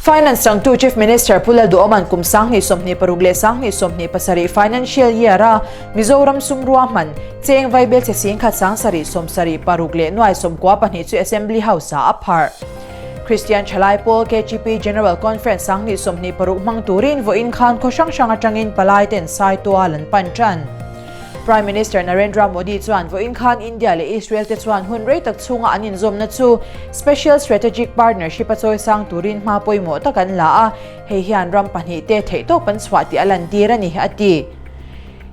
Finance changtu Chief Minister Pu Lalduhoma'n kum 2026 leh 2027 Financial Year-a Mizoram sum ruahman cheng vaibelchhe singkhat sangsarih sawmsarih paruk leh nuai sawmkua pahnih chu Assembly House-ah a pharh. Kristian Thalai Pawl KGP General Conference 2026 hmang turin vawiin khan khaw hrang hrang atangin palai ten Saitual an pan tan. Prime Minister Narendra Modi chuan vawiin khan India leh Israel te chuan hun rei tak chhunga an inzawmna chu Special Strategic Partnership a chawisang turin hma pawimawh tak an la a, hei hian ram pahnihte theihtawp an chhuah tih a lantir a ni, a ti.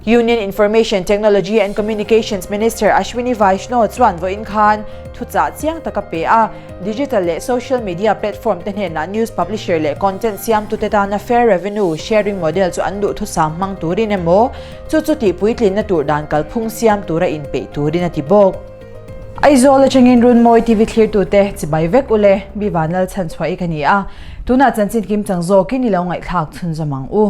Union Information Technology and Communications Minister Ashwini Vaishnaw chuan vawiin khan thuchah chiang tak a pe a, digital leh social media platform te hnenah news publisher leh content siamtute tana fair revenue sharing model chu an duhthusam hmang turin emaw, Chu chu tihpuitlinna tur dan kalphung siam tura inpeih turin a ti bawk. Aizawl atangin Runmawi TV thlirtute chibai vek ule, Bivanlal chhanchhuah i ka ni a, tunah chanchin kim chang zawkin i lo ngaihthlak chhunzawm ang u.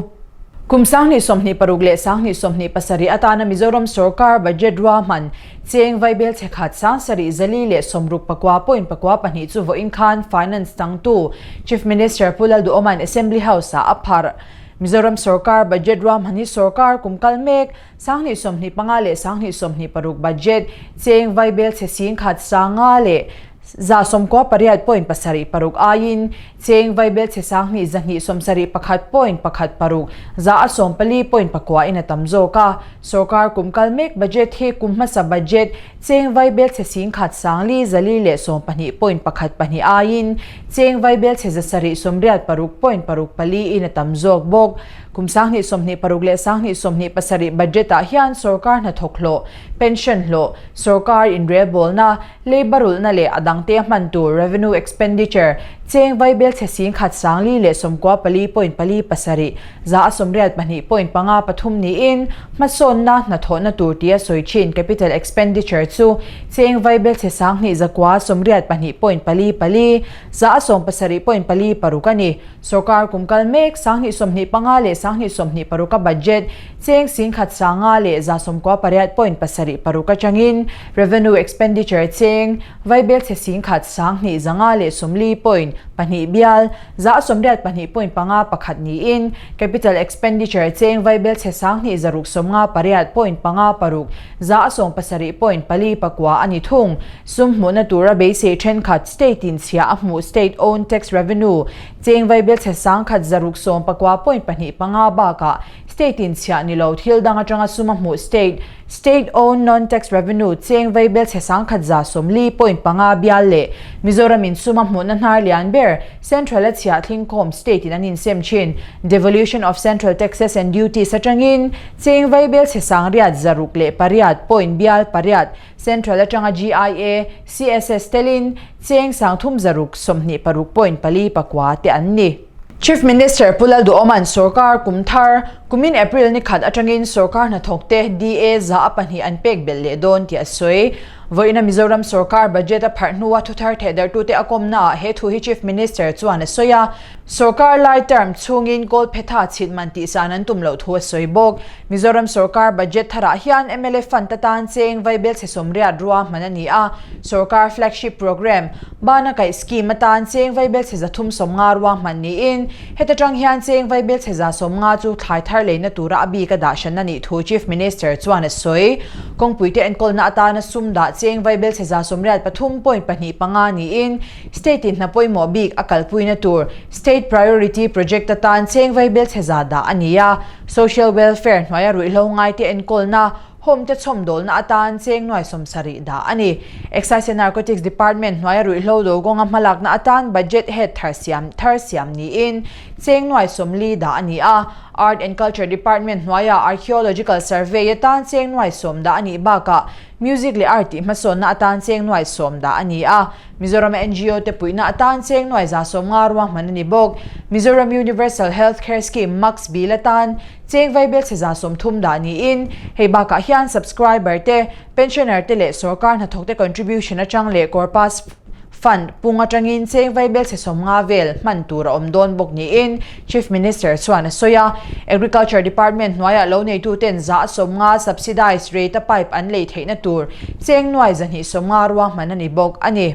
Kum 2026 leh 2027 atana Mizoram sorkar budget ruahman cheng vaibel chhekhat sangsarih zali leh sawmruk pakua point pakua pahnih chu vawiin khan Finance changtu Chief Minister Pu Lalduhoma'n Assembly House-ah a pharh. Mizoram sorkar budget ruahman hi sorkar kum kal mek 2025 leh 2026 budget cheng vaibel chhe singkhat sanga leh 98 point pasarih paruk aiin cheng vaibel chhe 2 271 point pakhat paruk 114 point pakua in a tam zawk a. Sorkar kum kal mek budget hi kum hmasa budget cheng vaibel chhe singkhat sangli zali leh sawmpahnih point pakhat pahnih aiin cheng vaibel chhe zasarih sawmriat paruk point paruk pali in a tam zawk bawk. Kum 2026 leh 2027 budget ah hian sorkar hnathawk hlawh, pension hlawh, sorkar inrelbawlna, labour rulhna leh a dangte a hman tur revenue expenditure cheng vaibel chhe singkhat sangli leh sawmkua pali point pali pasarih 182 point panga pathum niin hmasawnna hnathawhna tur tia sawi thin capital expenditure chu cheng vaibelchhe 2 zakua 82 point pali pali, 170 point pali paruk a ni. Sorkar kum kal mek 2025 leh 2026 a budget cheng singkhat sanga leh 98 point pasarih paruk atangin revenue expenditure cheng vaibelchhe singkhat 2 zanga leh 40 point pahnih bial 82 point panga pakhat niin capital expenditure cheng vaibelchhe 2 zaruk 58 point panga paruk 17 point pali pakua a ni thung. Sum hmuhna tura beisei thenkhat state in chhia a hmuh state owned tax revenue cheng vaibelchhe 100 zaruk 19 point pahnih panga bakah state in chhia ni lo thil dang atanga sum a hmuh state State owned non-tax revenue cheng vaibelchhe 140 point panga bial leh Mizoram in suma hmuhna hnar lian ber Central a chhiah thlingkhawm state in an insem thin Devolution of Central Taxes and Duties atangin cheng vaibelchhe sangriat zaruk leh pariat point bial pariat Central atanga GIA, CSS telin cheng sangthum zaruk 26 point pali pakua te an ni. Chief Minister Pu Lalduhoma'n sorkar kum thar kumin April ni khat atangin sorkar hnathawkte DA za a pahnih an pek belh leh dawn tih a sawi. Vawiina Mizoram sorkar budget a pharh hnua thuthar thehdarhtute a kawmnaah he thu hi Chief Minister chuan a sawi a. Sorkar lai term chhungin Kawlphetha chhit man tihsan an tum loh thu a sawi bawk. Mizoram sorkar budget tharah hian mla fund atan cheng vaibelchhe sawmriat ruahman a ni a, sorkar flagship programme, Bana kaih scheme atan cheng vaibelchhe 350 ruahman niin heta tang hian cheng vaibelchhe 150 chu thlai thar leina tura a bik a dah hran a nih thu Chief Minister chuan a sawi. Kawngpuite enkawlna atana sum dah cheng vaibelchhe 83 point pahnih panga niin State in hna pawimawh bik a kalpuina tur State Priority Project atan cheng vaibelchhe za dah a ni a, Social Welfare hnuaia ruihhlo ngaite enkawlna, Home te chhawmdawlna atan cheng nuai sawmsarih dah a ni. Excise and Narcotics Department hnuaia ruihhlo dogawnga hmalakna atan Budget Head thar siam thar siam niin cheng nuai sawmli dah a ni a, Art and Culture Department hnuaia Archaeological Survey atan cheng nuai sawm dah a nih bakah Music leh Art tih hmasawnna atan cheng nuai sawm dah a ni a. Mizoram NGO te puihna atan cheng nuai 150 ruahman a ni bawk. Mizoram Universal Health Care Scheme, MUCS, bil atan cheng vaibelchhe 30 dah niin, hei bakah hian subscriber te, pensioner te leh sorkar hnathawkte contribution atang leh corpus fund pung atangin cheng vaibelchhe 50 vel hman tur a awm dawn bawk niin Chief Minister chuan a sawi a. Agriculture Department hnuaiah lo neituten 150 subsidized rate a pipe an lei theihna tur cheng nuai 250 ruahman a ni bawk a ni.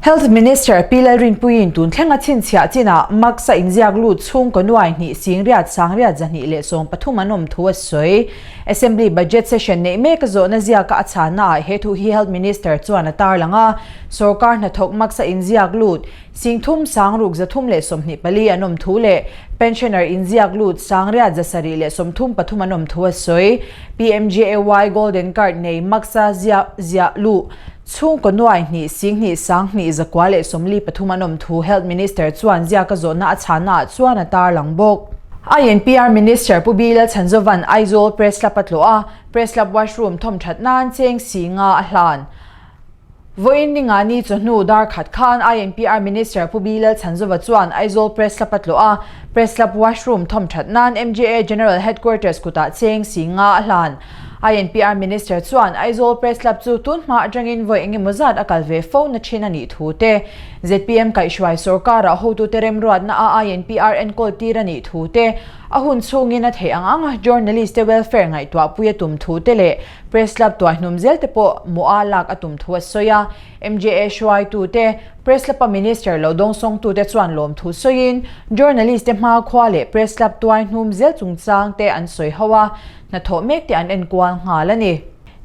Health Minister Pi Lalrinpuiin tun thlenga chhinchhiah chinah Max-a inziak lut chhungkaw nuai hnih singriat sangriat 213 an awm thu a sawi. Assembly Budget Session neih mek a zawhna ziaka a chhannaah he thu hi Health Minister chuan a tarlang a, sorkar hnathawk Max-a inziak lut Singthum sangruk 324 an awm thu leh Pensioner inziak lut sangriat 733 an awm thu a sawi. PMJAY Golden Card nei Max-a ziah luh Chhungkaw nuai hnih singhnih sanghnih 943 an awm thu Health Minister chuan ziaka zawhna a chhahnaah chuan a tarlang bawk. INPR Minister Pu B Lalchhanzovan Aizawl Press Club a tlawh a, Press Club washroom thawmthat nan cheng si nga a hlan. Vawiin ninga ni chawhnu dar khat khan INPR Minister Pu B Lalchhanzova chuan Aizawl Press Club a tlawh a, Press Club washroom thawmthat nan MJA General Headquarters kutah cheng si nga a hlan. INPR Minister chuan Aizawl Press Club chu tun hma atangin vawi engemaw zat a kal ve fo na thin a nih thu te, zpm kaihhruai sorkarah hotute remruatna a INPR enkawl tir a nih thu te, a hun chhungin a theih ang ang journalist te welfare ngaihtuahpui a tum thu te leh Press Club tuaihnum zel te pawh mawha lak a tum thu a sawi a. MJA hruaitute, Press Club-a Minister lo dawngsawngtute chuan lawmthu sawiin, Journalist te hmakhua leh Press Club tuaihnum zel chungchang te an sawi ho a, hnathawh mek te an enkual nghal a ni.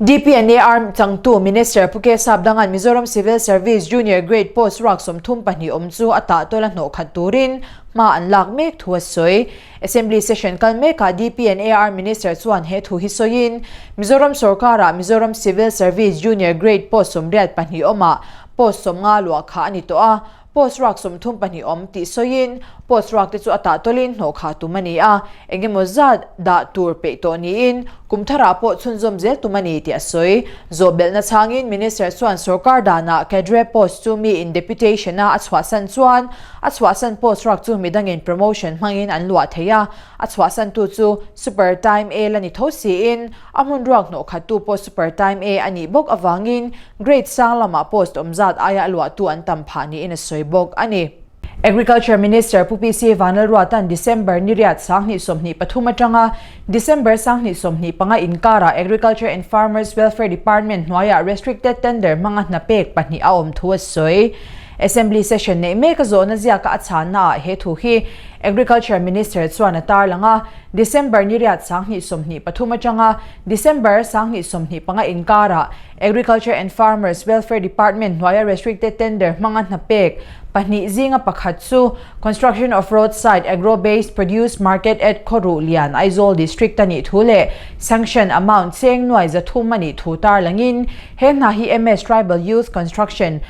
DPNAR changtu Minister Pu K Sapdanga'n Mizoram Civil Service Junior Grade post ruak 32 awm chu a tahtawla hnawh khat turin hma an lak mek thu a sawi. Assembly session kal mekah DPNAR Minister chuan he thu hi sawiin, Mizoram sorkarah Mizoram Civil Service Junior Grade post 82 awmah post 50 luah kha a ni tawh a, Post ruak 32 awm tih sawiin, post ruak te chu a tah tawlin hnawh khah tum a ni a, eng emaw zat dah tur peih tawh niin kum tharah pawh chhunzawm zel tum a ni tih a sawi. Zawhbelhna chhangin Minister chuan sorkar danah cadre post chu mi in deputation a a chhuahsan chuan a chhuahsan post ruak chu midangin promotion hmangin an luah thei a, a chhuahsantu chu super time A la ni tho siin a hmun ruak hnawh khattu pawh super time A a nih bawk avangin Grade sang lamah post awm zat aia a luahtu an tam phah niin a sawi bawk a ni. Agriculture Minister Pu PC Vanlalruata'n December ni riat 2023 atanga December 2025 inkarah Agriculture and Farmers Welfare Department hnuaiah restricted tender hmanga hna pek pahnih a awm thu a sawi. Assembly session neih mek a zawhna ziaka a chhannaah he thu hi Agriculture Minister chuan a tarlang a, December ni riat 2023 atanga December 2025 inkarah Agriculture and Farmers Welfare Department hnuaia restricted tender hmanga hna pek pahnih zinga pakhat chu Construction of Roadside Agro-based Produce Market at Khawruh Lian, Aizawl District a nih thu leh sanction amount cheng nuai 300 a nih thu tarlangin he hna hi MS Tribal Youth Construction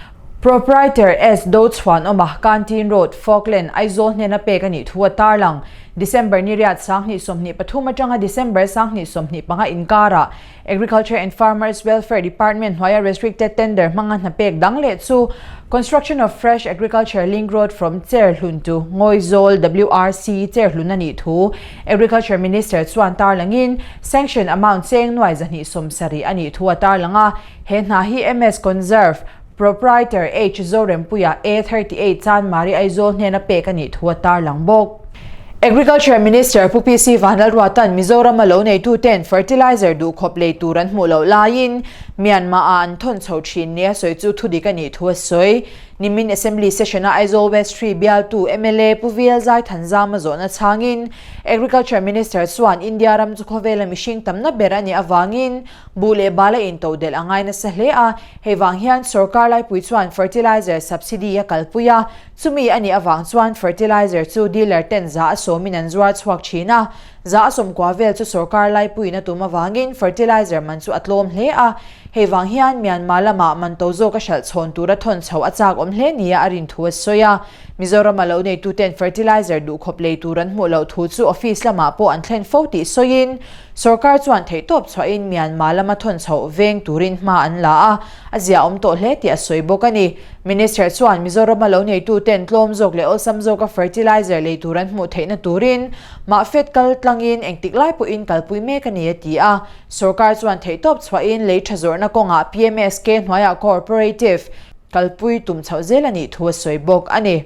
Proprietor S Dochhuanawma, Canteen Road, Falkland, Aizawl hnena pek a nih thu a tarlang. December ni riat 2023 atanga December 2025 inkarah Agriculture and Farmers Welfare Department hnuaia restricted tender hmanga hna pek dang leh chu Construction of Fresh Agriculture Link Road from Cherhlun to Ngawizawl WRC Cherhlun a nih thu Agriculture Minister chuan tarlangin sanction amount cheng nuai 270 a nih thu a tarlang a, he hna hi MS Conserve Proprietor H Zorempuia A38 Chanmari Aizawl hnena pek a nih thu a tarlang bawk. Agriculture Minister Pu PC Vanlalruata'n Mizoram a lo neituten fertilizer duhkhawp lei tur an hmuh loh laiin Myanmar-ah an thawn chho thin nia sawi chu thudik a nih thu a sawi. Nimin Assembly Session-a Aizawl West 3 bialtu mla Pu VL Zaithanzama zawhna chhangin Agriculture Minister chuan India ram chu khawvela mihring tamna ber a nih avangin Buh leh bal a intodelh a ngai nasa hle a, hei vang hian sorkar laipui chuan fertilizer subsidy a kalpui a, chumi a nih avang chuan fertilizer chu dealer ten za a sawmin an zuar chhuak thin a, za a sawmkua vel chu sorkar laipuiin a tum avangin fertilizer man chu a tlawm hle a, hei vang hian Myanmar lamah man to zawk a hralh chhawn tura thawn chho a chak awm hle nia a rin thu a sawi a, Mizorama lo neituten fertilizer duhkhawp lei tur an hmuh loh thu chu office lamah pawh an thlen fo tih sawiin, Sorkar chuan theihtawp chhuahin Myanmar lama thawn chhoh veng turin hma an la a, a ziaawm tawh hle tih a sawi bawk a ni. Minister chuan Mizorama lo neituten tlawm zawk leh awlsam zawka fertilizer lei tur an hmuh theihna turin Mahfet kal tlangin engtik lai pawhin kalpui mek a ni a ti a. Sorkar chuan theihtawp chhuahin lei tha zawrhna kawngah PMSK hnuaiah cooperative kalpui tum chhoh zel a nih thu a sawi bawk a ni.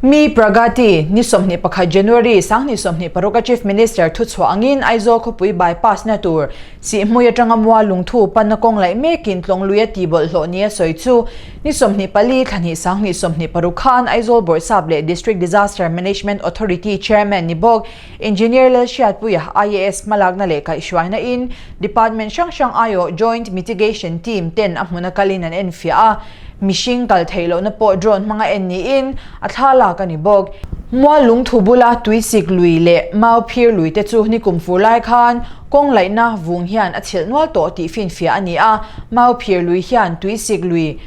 Mi Pragati, ni 21 January, 2026 a Chief Minister thuchhuah angin Aizawl khawpui bypass na tur Sihhmui atanga Mual lungthu panna kawng laih mekin Tlawnglui a tih bawlhhlawh nia sawi chu ni 24 thla hnih 2026 khan Aizawl Bawrhsap leh District Disaster Management Authority Chairman ni bawk Engineer Lalhriatpuia IAS hmalakna leh kaihhruaina in Department hrang hrang aiawh Joint Mitigation Team ten a hmuna kalin an enfiah a. Mihring kal theih lohna pawh drone hmanga en niin a thla lak a ni bawk. Mual lungthu bula tuisik lui leh mau phir lui te chu nikum fur lai khan kawng laihna vung hian a chhilh nual tawh tih finfiah a ni a. Mau phir lui hian tuisik lui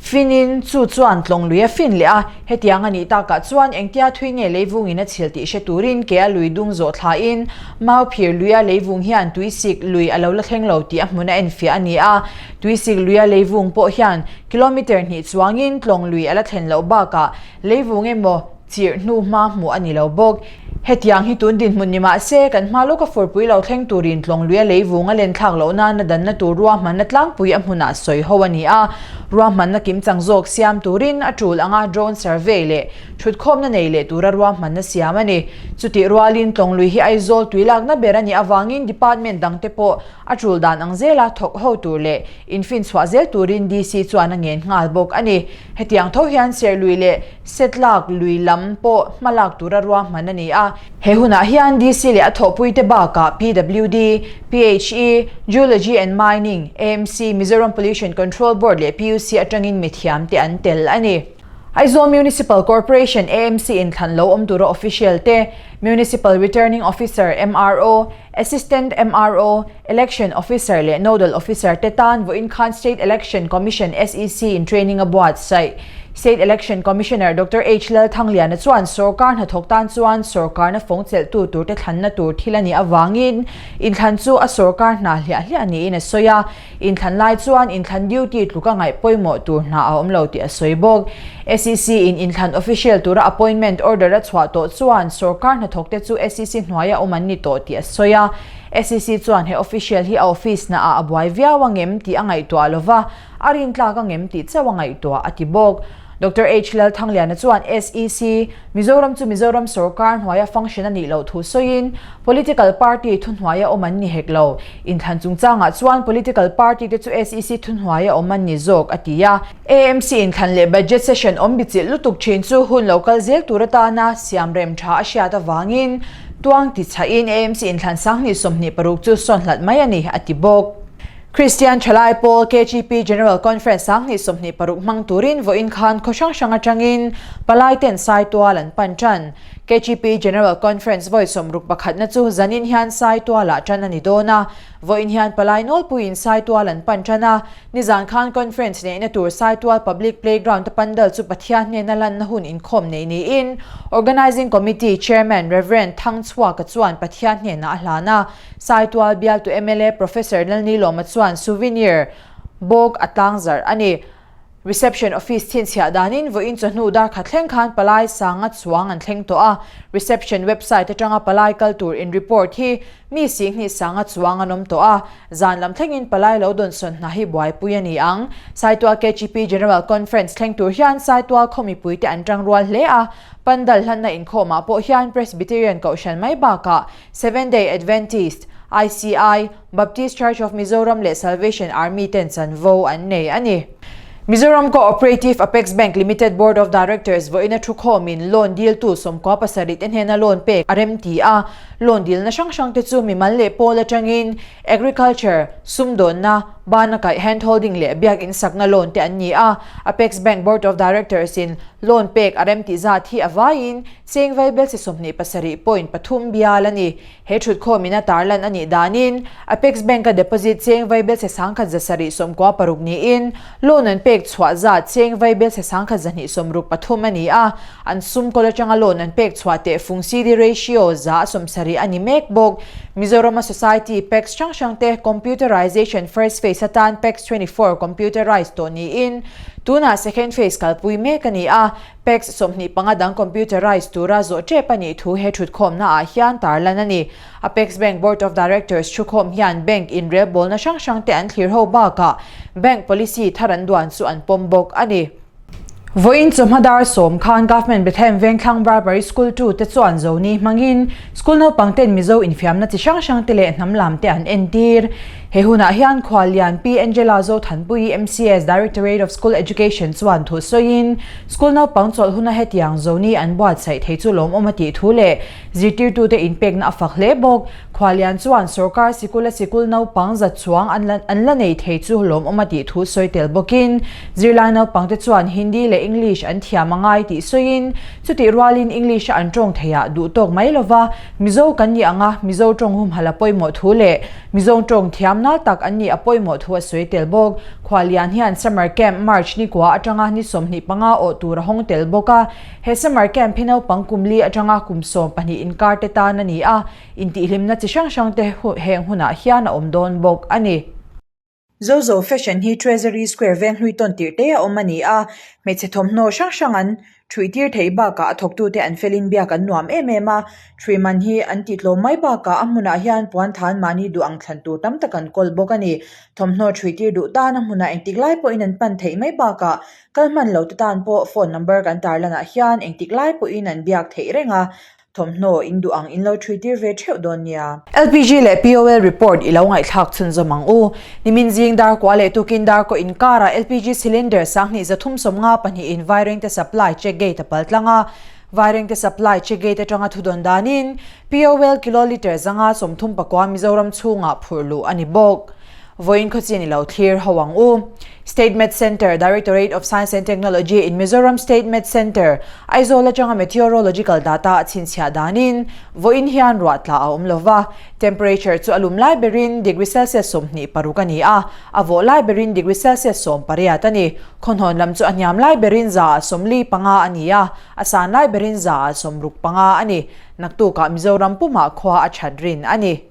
finin chu chuan tlawng lui a fin leh a, hetiang a nih takah chuan engtia thui nge leivungin a chhilh tih hre turin ke a lui dung zawh thlain mau phir luia leivung hian tuisik lui a lo la thleng lo tih a hmun a enfiah a ni a. Tuisik luia leivung pawh hian kilometre hnih chuangin tlawng lui a la thlen loh bakah leivung emaw chirh hnu hma hmuh a ni lo bawk. Hetiang hi tun dinhmun ni mah se, kan hma lawka furpui lo thleng turin tlawng luia leivung a len thlak loh nana danna tur ruahmanna tlangpui a hmunah sawi ho a ni a. Ruahmanna kimchang zawk siam turin a tul anga drone survey leh thutkhawmna nei leh tura ruahmanna siam a ni. Chutih rualin tlawng lui hi Aizawl tui lakna ber a nih avangin department dangte pawh A tul dan ang zela thawk ho tur leh infinchhuah zel turin DC chuan a ngen nghal bawk a ni. Hetiang tho hian Serlui leh Setlak lui lam pawh hmalak tura ruahman a ni a. He hunah hian DC leh a thawhpuite bakah PWD, PHE, Geology and Mining, AMC, Mizoram Pollution Control Board leh PUC atangin mithiamte an tel a ni. Aizawl Municipal Corporation, AMC, inthlan lo awm tura official te, Municipal Returning Officer, MRO, Assistant MRO, Election Officer leh Nodal Officer te tan vawiin khan State Election Commission, SEC, in training a buatsaih. State Election Commissioner Doctor H. Lalthangliana chuan sorkar hnathawk tan chuan sorkarna fawng chelhtu turte thlanna tur thil a nih avangin inthlan chu a sorkar hna hliah hliah niin a sawi a. Inthlan lai chuan inthlan duty tluka ngaih pawimawh tur hna a awm lo tih a sawi bawk. SEC in inthlan official tura appointment order a chhuah tawh chuan sorkar hnathawkte chu SEC hnuaia awm an ni tawh tih a sawi a. SEC chuan he official hi a office hnaah a buai viau angem tih a ngaihtuah lova, a rintlak angem tih chauh a ngaihtuah a ti bawk. Doctor H. Lalthangliana chuan SEC, Mizoram chu Mizoram sorkar hnuaia function a nih loh thu sawiin, Political party thuhnuaia awm an ni hek lo. Inthlan chungchangah chuan political party te chu SEC thuhnuaia awm an ni zawk, a ti a. AMC inthlan leh budget session awm bichilh lutuk thin chu hun lo kal zel tur atana siamrem tha a hriat avangin tuang ti chhahin AMC inthlan 2026 chu sawn hlat mai a ni, a ti bawk. Kristian Thalai Pawl KGP General Conference 2026 hmang turin vawiin khan khaw hrang hrang atangin palaiten Saitual an pan tan. KGP General Conference vawi sawmruk pakhatna chu zanin hian Saitualah tan a ni dawn a, vawiin hian palai nawlpuiin Saitual an pan tan a, nizan khan conference neihna tur Saitual Public Playground-a pandal chu Pathian hnena lanna hun inkhawm nei niin Organising Committee Chairman Rev. Thangchhuaka chuan Pathian hnenah a hlan a, Saitual bialtu mla Professor Lalnilawma chuan souvenir bawk a tlangzarh a ni. Reception office chhinchhiah danin vawiin chawhnu dar khat thleng khan palai sanga chuang an thleng tawh a, reception website atanga palai kal tur in report hi mi singhnih sanga chuang an awm tawh a, zan lam thlengin palai lo dawnsawn hna hi buaipui a ni ang. Saitual KGP General Conference thleng tur hian Saitual khaw mipuite an tangrual hle a, pandal hlanna inkhawmah pawh hian Presbyterian Kohhran mai bakah Seventh Day Adventist, ICI, Baptist Church of Mizoram leh Salvation Army ten chanvo an nei a ni. Mizoram Co-operative Apex Bank Limited Board of Directors vawiina thukhawmin loan diltu 17 te hnena loan pek a rem ti a, loan dilna hrang hrang te chu mimal leh pawl atangin Agriculture, sumdawnna, bana kaih hand holding leh biak insakna loan te an ni a, Apex Bank Board of Directors in loan pek a rem tih zat hi a vaiin cheng vaibelchhe 27.3 bial a ni. He thutkhawmin a tarlan a nih danin Apex Bank-a deposit cheng vaibelchhe 1796 niin loan an pek chhuah zat cheng vaibelchhe 1263 a ni a, an sum kawl atanga loan an pek chhuah tehfung CD ratio 70% a ni mek bawk. Mizorama Society PACS hrang hrangte computerization first phase atan PACS 24 computerized tawh niin tunah second phase kalpui mek a ni a, PACS 25 dang computerized tura zawh tep a nih thu he thutkhawmna ah hian tarlan a ni. Apex Bank Board of Directors thukhawm hian bank inrelbawlna hrang hrang te an thlir ho bakah bank policy thar an duan chu an pawm bawk a ni. Vawiin chawhma dar sawm khan Government Bethlehem Vengthlang Barbary School tu te chuan Zoni hmangin school naupang ten Mizo infiamna chi hrang hrang te leh hnam lam te an entir. He hunah hian Khuallian Pi Angela Zothanpuii MCS Directorate of School Education chuan thu sawiin school naupang chawlh huna hetiang Zoni an buatsaih thei chu lawmawm a tih thu leh zirtirtute inpekna a fak hle bawk. Khuallian chuan sorkar sikula sikul naupang zat chuang an la nei thei chu lawmawm a tih thu sawi tel bawkin zirlai naupangte chuan Hindi leh English an thiam a ngai tih sawiin chutih rualin English-a an tawng theiah duh tawk mai lova Mizo kan nih anga Mizo tawng humhalh a pawimawh thu leh Mizo tawng thiam nal tak an nih a pawimawh thu a sawi tel bawk. Khuallian hian Summer Camp March ni kua atanga ni 25 awh tur a hawng tel bawk a. He Summer Camp hi naupang kum li atanga kum 12 inkar te tan a ni a, intihhlimna chi hrang hrang te heng hunah hian a awm dawn bawk a ni. Zozo Fashion hi Treasury Square venghlui tawn tirh te a awm a ni a, hmeichhe thawmhnaw hrang hrang an ṭhuih tir theih bakah a thawktute an felin biak an nuam em em a, ṭhuih man hi an tih tlawm mai bakah a hmunah hian puan than mahni duh ang thlan tur tam tak an kawl bawk a ni. Thawmhnaw ṭhuih tir duh tan a hmunah engtik lai pawhin an pan theih mai bakah kal hman lo te tan pawh phone number kan tarlanah hian engtik lai pawhin an biak theih reng a, Thawmhnaw in duh ang in lo ṭhui tir ve ṭheuh dawn nia. LPG leh POL report i lo ngaihthlak chhunzawm ang u. Nimin zing dar kua leh tukin dar kaw inkarah LPG cylinder 2352 in Vairengte supply check gate a pal tlang a. Vairengte supply check gate atanga thudawn danin POL kilolitre 539 Mizoram chhungah phurh luh a ni bawk. Vawiin khawchin i lo thlir ho ang u. State Met Centre, Directorate of Science and Technology in Mizoram State Met Centre, Aizawl atanga meteorological data a chhinchhiah danin vawiin hian ruah tla a awm lova, temperature chu a lum lai berin degree Celsius 26 a ni a, a vawh lai berin degree Celsius 18 a ni. Khawhnawn lam chu a hniam lai berin 145 a ni a, a san lai berin 165 a ni. Naktukah Mizoram pumah khua a that rin a ni.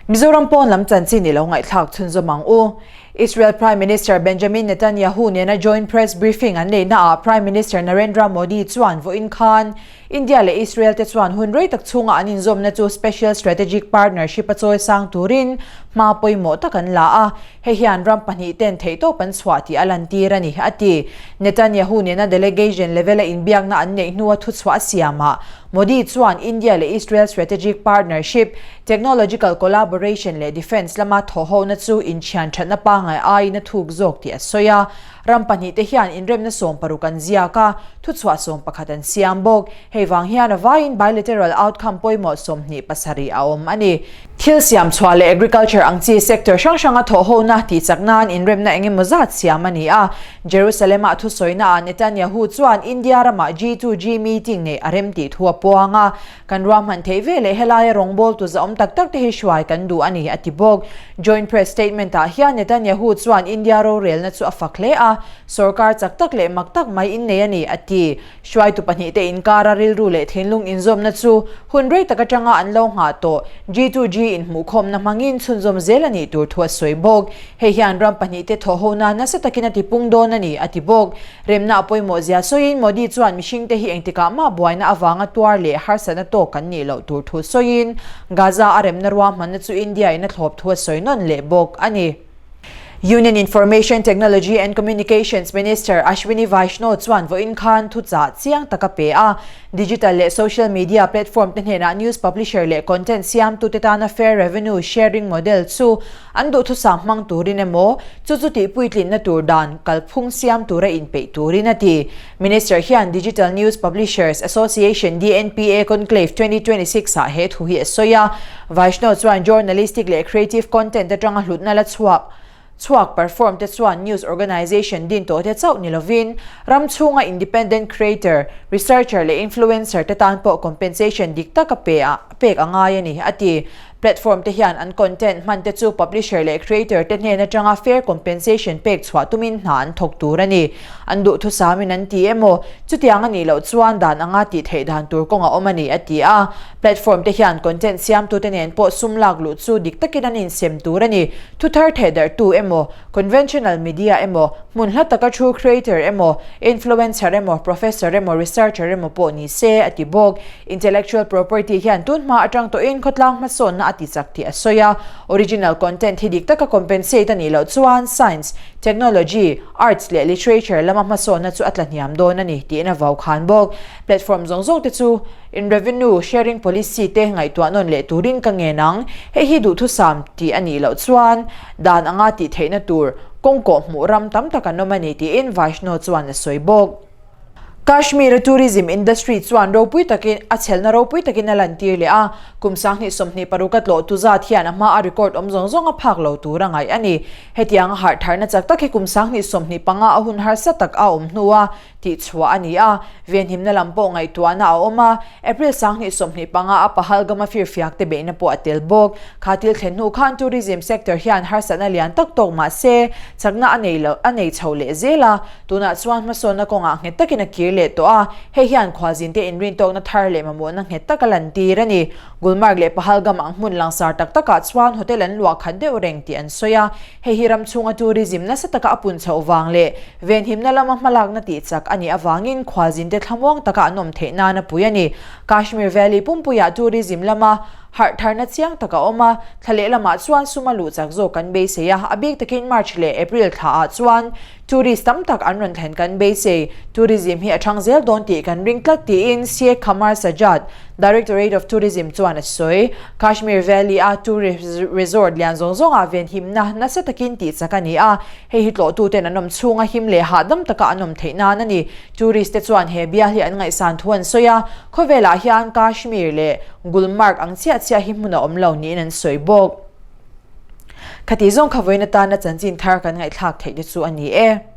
Mizoram pawn lam chanchin i lo ngaihthlak chhunzawm ang u. Israel Prime Minister Benjamin Netanyahu nena joint press briefing an neihnaah Prime Minister Narendra Modi chuan vawiin khan India leh Israel te chuan hun rei tak chhunga an inzawmna chu Special Strategic Partnership a chawi sang turin hma pawimawh tak an la a, hei hian ram pahnih ten theihtawp an chhuah tih a lantir a ni, a ti. Netanyahu nena delegation level a inbiakna an neih hnua thuchhuah a siamah Modi chuan India leh Israel strategic partnership, technological collaboration leh defence lama thawhhona chu inthian thatna pangngai aiin a thuk zawk tih a sawi a. Ram pahnihte hian inremna 60 an ziak a, thuchhuah 11 an siam bawk. Hei vang hian a vaiin bilateral outcome pawimawh 27 a awm a ni. Thil siam chhuah leh agriculture ang chi sector hrang hranga thawhhona tih chak nan inremna eng emaw zat siam a ni a. Jerusalem-ah thusawiнаah Netanyahu chuan India ramah G2G meeting neih a rem tih thu a puang a. Kan ruahman theih ve leh helaia rawngbawltu zahawm tak tak te hi hruai kan duh a ni, a ti bawk. Joint press statement-ah hian Netanyahu chuan India rorelna chu a fak hle a, Sorkar chak tak leh mak tak mai innei a ni, a ti. Hruaitu pahnihte inkara rilru leh thinlung inzawmna chu hun rei tak atanga an lo nghah tawh G2G inhmuhkhawmna hmangin chhunzawm zel a nih tur thu a sawi bawk. Hei hian ram pahnihte thawhhona nasa takin a tipung dawn a ni, a ti bawk. Remna a pawimawh zia sawiin Modi chuan mihringte hi engtikah mah buaina avanga tuar leh harsatna tawk kan nih loh tur thu sawiin Gaza a remna ruahmanna chu India in a thlawp thu a sawi nawn leh bawk a ni. Union Information Technology and Communications Minister Ashwini Vaishnaw chuan vawiin khan thuchah chiang tak a pe a. Digital leh social media platform te hnenah news publisher leh content siamtute tana fair revenue sharing model chu an duhthusam hmang turin emaw, chu chu tihpuitlinna tur dan kalphung siam tura inpeih turin a ti. Minister hian Digital News Publishers Association, DNPA, Conclave 2026 ah he thu hi a sawi a. Vaishnaw chuan journalistic leh creative content atanga hlutna la chhuak chhuak perform te chuan news organisation din tawh te chauh ni lovin ram chhunga independent creator, researcher leh influencer te tan pawh compensation dik tak a pe a pek a ngai a ni, a ti. Platform te hian an content hman te chu publisher leh creator te hnen atanga fair compensation pek chhuah tumin hna an thawk tur a ni. An duhthusamin an ti emaw, chutiang a nih loh chuan dan anga tih theih dan tur kawng a awm a ni, a ti a. Platform te hian content siamtute nen pawh sum lak luh chu dik takin an insem tur a ni. Thuthar thehdarhtu emaw, conventional media emaw, hmun hla taka thu creator emaw, influencer emaw, professor emaw, researcher emaw pawh ni se, a ti bawk. Intellectual property hian tun hma atang tawhin khawtlang hmasawnna a. tichak tih a sawi a. Original content hi dik taka compensate a nih loh chuan science, technology, arts leh literature lama hmasawnna chu a tlahniam dawn a ni tiin a vau khan bawk. Platform zawng zawng te chu in revenue sharing policy te ngaihtuah nawn leh turin ka ngen ang. Hei hi duhthusam tih a nih loh chuan dan anga tih theihna tur kawng kawh hmuh ram tam tak an awm a ni tiin Vaishnaw chuan a sawi bawk. Kashmir-a tourism industry chuan ropui takin a chhelna ropui takin a lantir leh a, kum 2026 a tlawhtu zat hian a hma a record awm zawng zawng a phak lo tur a ngaih a ni. Hetiang a harh tharna chak tak hi kum 2025 a hun harsa tak a awm hnua tihchhuah a ni a, venhimna lam pawh ngaihtuahna a awm a, April 2025 a Pahalgam-a firfiak te beihna pawh a tel bawk. Kha thil thlen hnu khan tourism sector hian harsatna lian tak tawk mah se chakna a nei lo a nei chho leh zel a, Tunah chuan hmasawnna kawngah nghet takin a kir leh tawh a, hei hian khualzinte inrintawkna thar leh mamawhna nghet tak a lantir a ni. Gulmarg leh Pahalgam ang hmun langsar tak takah chuan hotel an luah khat deuh reng tih an sawi a, hei hi ram chhunga tourism nasa taka a pun chhoh vang leh venhimna lama hmalakna tih chak a nih avangin khualzinte thlamuang taka an awm theih nan a pui a ni. Kashmir Valley pumpuiah tourism lama harh tharna chiang tak a awm a, thla lehlamah chuan sum a luh chak zawk kan beisei a, a bik takin March leh April thlaah chuan Tourist tam tak an rawn thlen kan beisei. Tourism hi a thang zel dawn tih kan ring tlat tiin Sheikh Qamar Sajjad, Directorate of Tourism chuan a sawi. Kashmir Valley a tourist resort lian zawng zawngah venhimna nasa takin tih chak a ni a, hei hi tlawhtuten an awm chhunga him leh hahdam taka an awm theih nan a ni. Tourist te chuan he bial hi an ngaihsan thu an sawi a, khawvelah hian Kashmir leh Gulmarg ang chiah chiah hi hmun a awm lo niin an sawi bawk. Khati zawng kha vawiin atana chanchin thar kan ngaihthlak theih te chu a ni e.